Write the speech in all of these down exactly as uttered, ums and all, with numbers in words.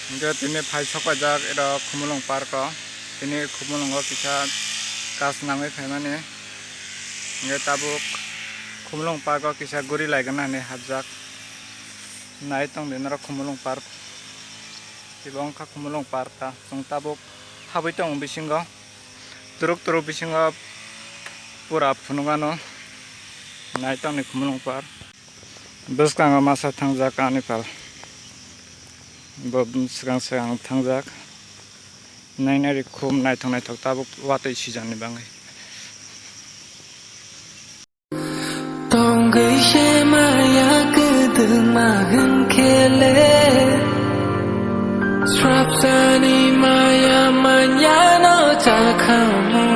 Hingke tini phai sokpaijak ero Khumulwng park o. Tini Khumulwng o kisa kas nangwi phaimani. Hingke tabuk Khumulwng park o kisa guri laigana hinwi hapjak. Nai tongdi norok Khumulwng park. Tei bo wngkha Khumulwng park ta. Chwng tabuk habwi tongo bisingo. Turuk turuk bisingo pura phunukgano. Nai tongdi Khumulwng park. Bwskango masa thangjak ani pal. Bo swkang swkang thangjak. Nainari khum naithok naithok tabuk watwi sijakni bagwi. Tongwi se maya kwdwkma hwn khe le, srapsani maya manyano chakhamo.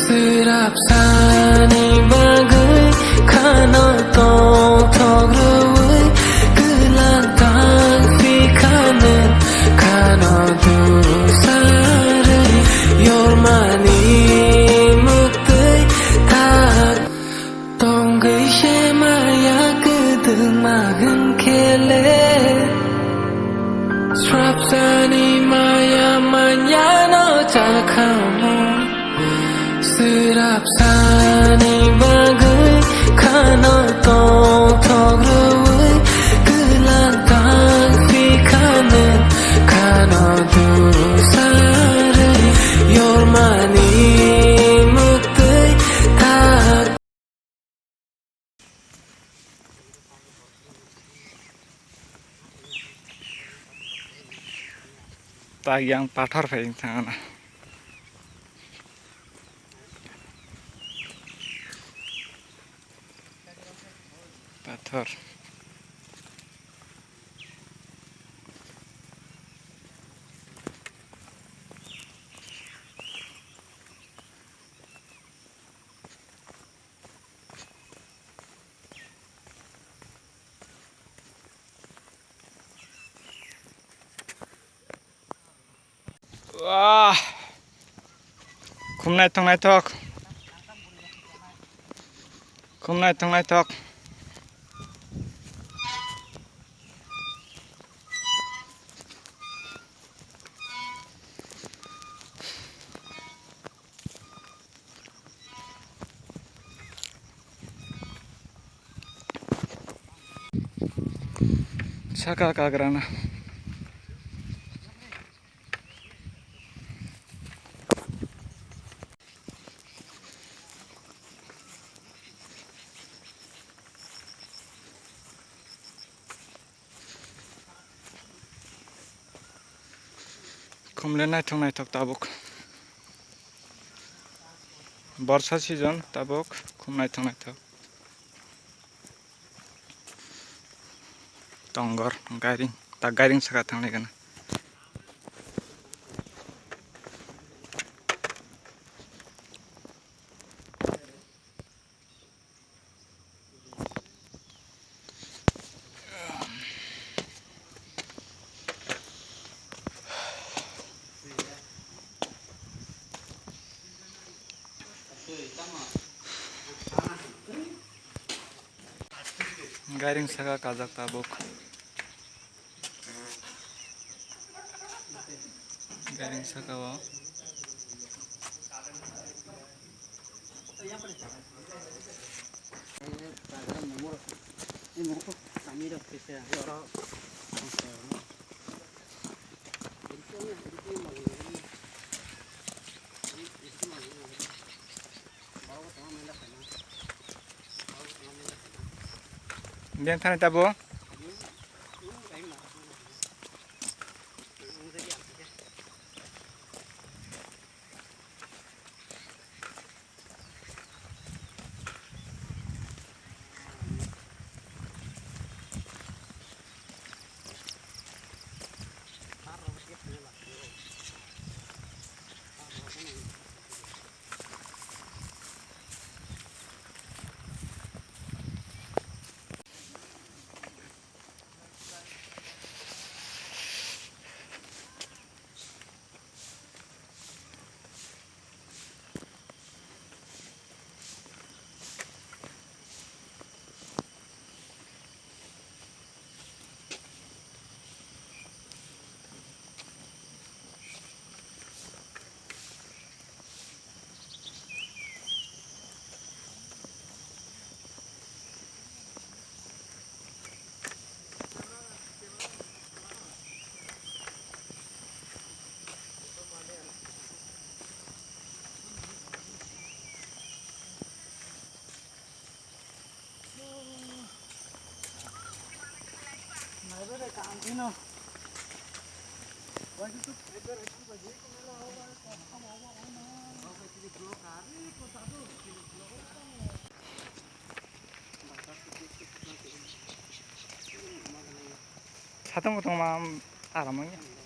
Srapsani bagwi khano tongthok rwui, kwlak tang phikhano, khano dusarwi yormani muktwi thak. Tongwi se maya kwdwkma hwn khe le, srapsani maya manyano chakhamo. Srapsani bagwi khano tongthok rwui, kwlak tang phikhano, khano dusarwi yormani muktwi thak. Tak yang pathor phai wng thang ano. Pathor. Wah. Khum naithok naithok. Khum naithok naithok. Saka kagrana. Khumle naithok naithok tabuk. Borsa season tabuk khum naithok naithok. Tongor gairing, tak gairing saka thanglaikana. Gairing saka kajak tabuk. Gairing saka o. Biyang thani tabo. Satung kutung ma aram wngya.